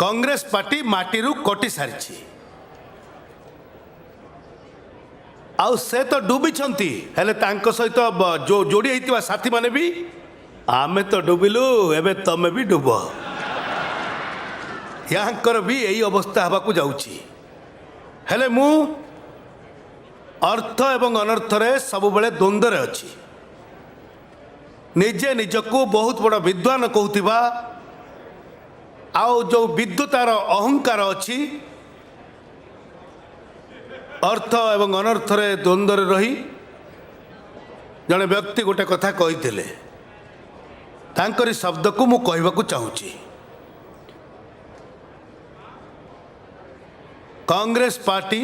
Congress party ମାଟିରୁ କଟି ସାରିଛି ଆଉ ସେ ତ ଡୁବିଛନ୍ତି, ହେଲେ ତାଙ୍କ ସହିତ ଯୋଡ଼ି ହେଇଥିବା ସାଥୀମାନେ ବି, ଆମେ ତ ଡୁବିଲୁ, ଏବେ ତମେ ବି ଡୁବ। ୟାଙ୍କର ବି ଏଇ ଅବସ୍ଥା ହେବାକୁ ଯାଉଛି। ହେଲେ ମୁଁ ଅର୍ଥ ଏବଂ ଅନର୍ଥରେ ସବୁବେଳେ ଦ୍ୱନ୍ଦ୍ୱରେ ଅଛି। ନିଜେ ନିଜକୁ ବହୁତ ବଡ଼ ବିଦ୍ୱାନ କହୁଥିବା ଆଉ ଯେଉଁ ବିଦ୍ୱତାର ଅହଙ୍କାର ଅଛି, ଅର୍ଥ ଏବଂ ଅନର୍ଥରେ ଦ୍ୱନ୍ଦ୍ୱରେ ରହି ଜଣେ ବ୍ୟକ୍ତି ଗୋଟେ କଥା କହିଥିଲେ, ତାଙ୍କରି ଶବ୍ଦକୁ ମୁଁ କହିବାକୁ ଚାହୁଁଛି। କଂଗ୍ରେସ ପାର୍ଟି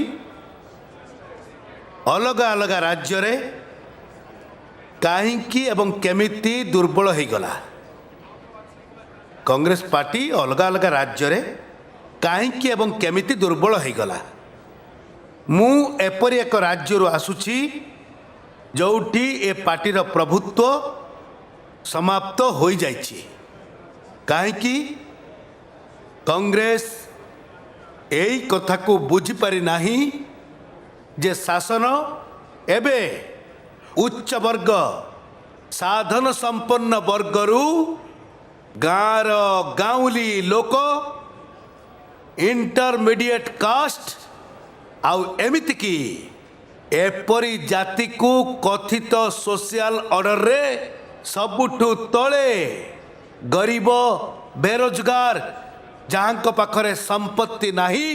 ଅଲଗା ଅଲଗା ରାଜ୍ୟରେ କାହିଁକି ଏବଂ କେମିତି ଦୁର୍ବଳ ହେଇଗଲା? କଂଗ୍ରେସ ପାର୍ଟି ଅଲଗା ଅଲଗା ରାଜ୍ୟରେ କାହିଁକି ଏବଂ କେମିତି ଦୁର୍ବଳ ହେଇଗଲା? ମୁଁ ଏପରି ଏକ ରାଜ୍ୟରୁ ଆସୁଛି ଯେଉଁଠି ଏ ପାର୍ଟିର ପ୍ରଭୁତ୍ୱ ସମାପ୍ତ ହୋଇଯାଇଛି। କାହିଁକି କଂଗ୍ରେସ ଏଇ କଥାକୁ ବୁଝିପାରି ନାହିଁ ଯେ ଶାସନ ଏବେ ଉଚ୍ଚ ବର୍ଗ, ସାଧନ ସମ୍ପନ୍ନ ବର୍ଗରୁ ଗାଁର ଗାଉଁଲି ଲୋକ, ଇଣ୍ଟରମିଡ଼ିଏଟ୍ କାଷ୍ଟ, ଆଉ ଏମିତିକି ଏପରି ଜାତିକୁ କଥିତ ସୋସିଆଲ ଅର୍ଡରରେ ସବୁଠୁ ତଳେ ଗରିବ, ବେରୋଜଗାର, ଯାହାଙ୍କ ପାଖରେ ସମ୍ପତ୍ତି ନାହିଁ,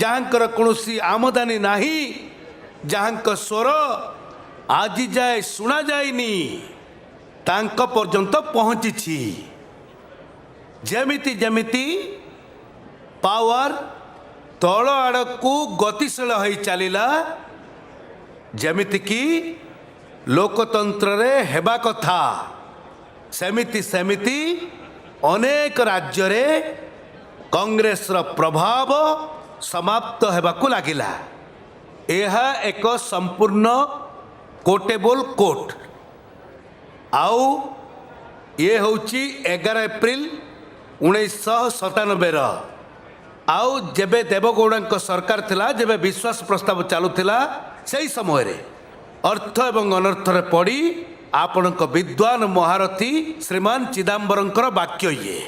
ଯାହାଙ୍କର କୌଣସି ଆମଦାନୀ ନାହିଁ, ଯାହାଙ୍କ ସ୍ୱର ଆଜି ଯାଏ ଶୁଣାଯାଇନି, ତାଙ୍କ ପର୍ଯ୍ୟନ୍ତ ପହଞ୍ଚିଛି। ଯେମିତି ଯେମିତି ପାୱାର ତଳ ଆଡ଼କୁ ଗତିଶୀଳ ହୋଇ ଚାଲିଲା, ଯେମିତିକି ଲୋକତନ୍ତ୍ରରେ ହେବା କଥା, ସେମିତି ସେମିତି ଅନେକ ରାଜ୍ୟରେ କଂଗ୍ରେସର ପ୍ରଭାବ ସମାପ୍ତ ହେବାକୁ ଲାଗିଲା। ଏହା ଏକ ସମ୍ପୂର୍ଣ୍ଣ କୋଟେବଲ କୋଟ୍ ଆଉ ଇଏ ହେଉଛି 11 ଏପ୍ରିଲ 1997ର। ଆଉ ଯେବେ ଦେବଗୌଡ଼ାଙ୍କ ସରକାର ଥିଲା, ଯେବେ ବିଶ୍ୱାସ ପ୍ରସ୍ତାବ ଚାଲୁଥିଲା, ସେହି ସମୟରେ ଅର୍ଥ ଏବଂ ଅନର୍ଥରେ ପଡ଼ି ଆପଣଙ୍କ ବିଦ୍ୱାନ ମହାରଥୀ ଶ୍ରୀମାନ ଚିଦାମ୍ବରଙ୍କର ବାକ୍ୟ ଇଏ।